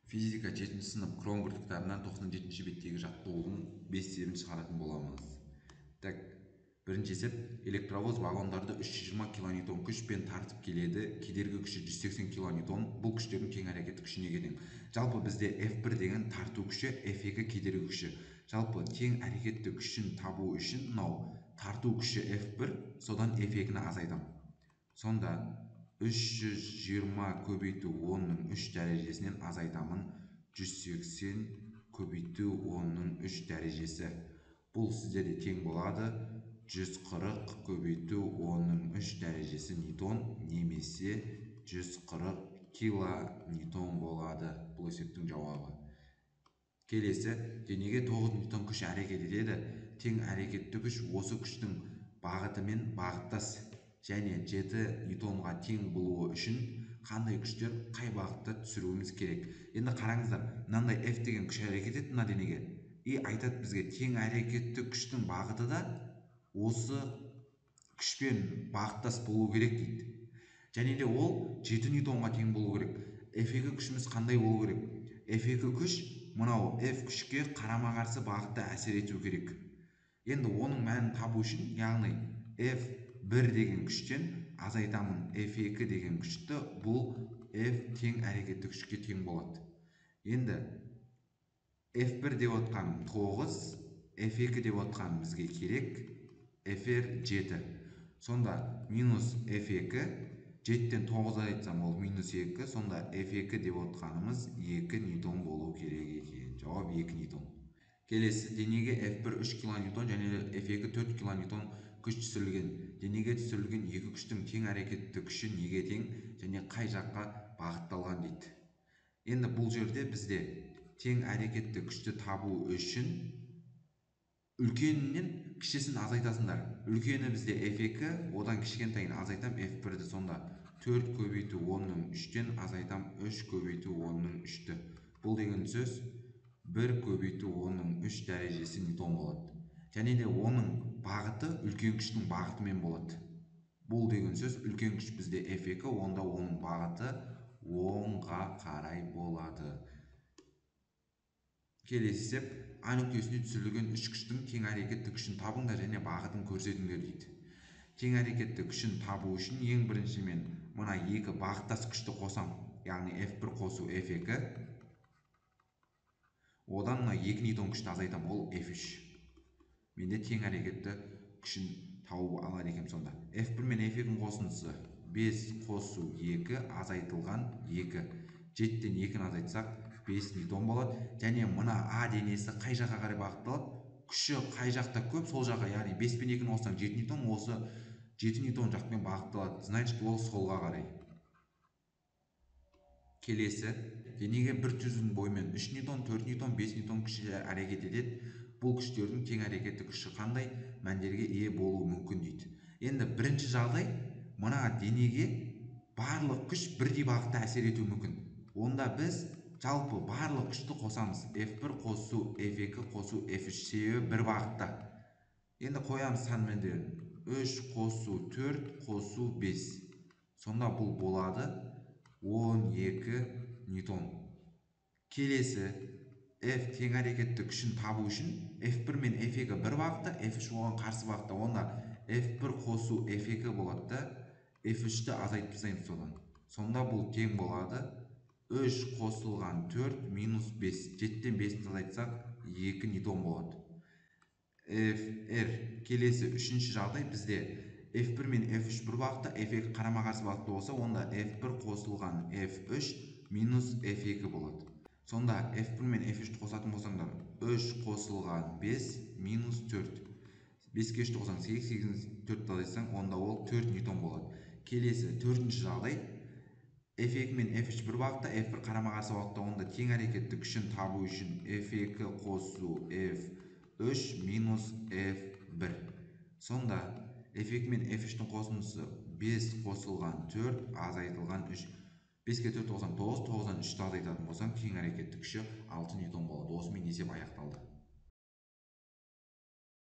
Физика 7 сынып Кронгрд кітабынан 97 беттегі жаттығудың 5 есебін шығаратын боламыз. Так, бірінші есеп: электровоз вагондарды 320 килоньютон күшпен тартып келеді, кедергі күші 180 килоньютон. Бұл күштердің тең әрекетті күші неге тең? Жалпы бізде F1 деген тарту күші, F2 кедергі күші. Жалпы тең әрекетті күшін табу үшін мынау тарту күші F1, содан F2-ні азайтамын. Сонда 320 көбейту 10-ның 3 дәрежесінен азайтамын 180 көбейту 10-ның 3 дәрежесі. Бұл сіздерде тең болады 140 көбейту 10-ның 3 дәрежесі ньютон немесе 140 килоньютон болады бұл есептің жауабы. Келесі, денеге 9 ньютон күш әрекет етеді. Тең әрекетті күш осы күштің бағытымен бағыттас және 7 ньютонға тең болуы үшін қандай күштер қай бағытта түсіруіміз керек? Енді қараңыздар, мынандай F деген күш әрекет етеді мына денеге. И айтады бізге тең әрекетті күштің бағыты да осы күшпен бағыттас болу керек дейді. Және де ол 7 ньютонға тең болу керек. F2 күшіміз қандай болу керек? F2 күш мынау F күшке қарама-қарсы бағытта әсер ету керек. Енді оның мәнін табу үшін, яғни F1 деген күштен азайтамын F2 деген күшті, бұл F тең әрекетті күшке тең болады. Енді F1 деп отқаным 9, F2 деп отқаным бізге керек FR 7. Сонда минус F2, 7-тен 9 азайтсам ол минус 2, сонда F2 деп отқанымыз 2 ньютон болу керек екен. Жауап 2 ньютон. Келесі, денеге F1 3 килоньютон және F2 4 килоньютон күш түсірілген. Денеге түсірілген екі күштің тең әрекетті күші неге тең және қай жаққа бағытталған дейді. Енді бұл жерде бізде тең әрекетті күшті табу үшін үлкенінен кішісін азайтасыңдар. Үлкені бізде F2, одан кішкентайын азайтам F1-ді, сонда 4 көбейту 10-ның 3-тен азайтам 3 көбейту 10-ның 3-ті. Бұл деген сөз 1 көбейту 10-ның 3 дәрежесі ньютон болады. Және де оның бағыты үлкен күштің бағытымен болады. Бұл деген сөз үлкен күш бізде F2, онда оның бағыты оңға қарай болады. Келесі есеп, А нүктесіне түсірілген үш күштің тең әрекетті күшін табыңдар және бағытын көрсетіңдер дейді. Тең әрекетті күшін табу үшін ең бірінші мен мына екі бағыттас күшті қосам, яғни F1 қосу F2. Одан мына 2 ньютон күшті азайтам, ол F3. Менде тең әрекетті күшін тауып алады екенмін сонда. F1 мен F2-нің қосындысы 5 қосу 2 азайтылған 2. 7-тен 2-ні азайтсақ 5 ньютон болады. Және мына А денесі қай жаққа қарай бағытталады? Күші қай жақта көп, сол жаққа, яғни 5 пен 2-ні қоссаң 7 ньютон, осы 7 ньютон жақпен бағытталады. Значит, ол солға қарай. Келесі, денеге бір түзудің бойымен 3 ньютон, 4 ньютон, 5 ньютон күші әрекет етеді. Бұл күштердің тең әрекетті күші қандай мәндерге ие болуы мүмкін дейді. Енді бірінші жағдай, мына денеге барлық күш бірдей бағытта әсер етуі мүмкін. Онда біз жалпы барлық күшті қосамыз. F1 қосу F2 қосу F3, себебі бір бағытта. Енді қоямыз сан мәндерін. 3 қосу 4 қосу 5. Сонда бұл болады 12 ньютон. Келесі, F тең әрекетті күшін табу үшін F1 мен F2 бір бағытта, F3 оған қарсы бағытта. Онда F1 қосу F2 болады да, F3-ті азайтып тастаймыз содан. Сонда бұл тең болады 3 қосылған 4 минус 5. 7-тен 5-ті азайтсақ 2 ньютон болады. FR келесі үшінші жағдай, бізде F1 мен F3 бір бағытта, F2 қарама-қарсы бағытта болса, онда F1 қосылған F3 минус F2 болады. Сонда F1 мен F3-ті қосатын болсаңдар, 3 қосылған 5 минус 4. 5-ке 3-ті қосаң 8, 8-ні 4-ті азайтсаң, онда ол 4 ньютон болады. Келесі төртінші жағдай, F2 мен F3 бір бағытта, F1 қарама-қарсы бағытта, онда тең әрекетті күшін табу үшін F2 қосу F3 минус F1. Сонда F2 мен F3-тің қосындысы 5 қосылған 4 азайтылған 3. 5-ке 4 қоссаң 9, 9-дан 3-ті азайтатын болсаң, тең әрекетті күші 6 ньютон болады. Осымен есеп аяқталды.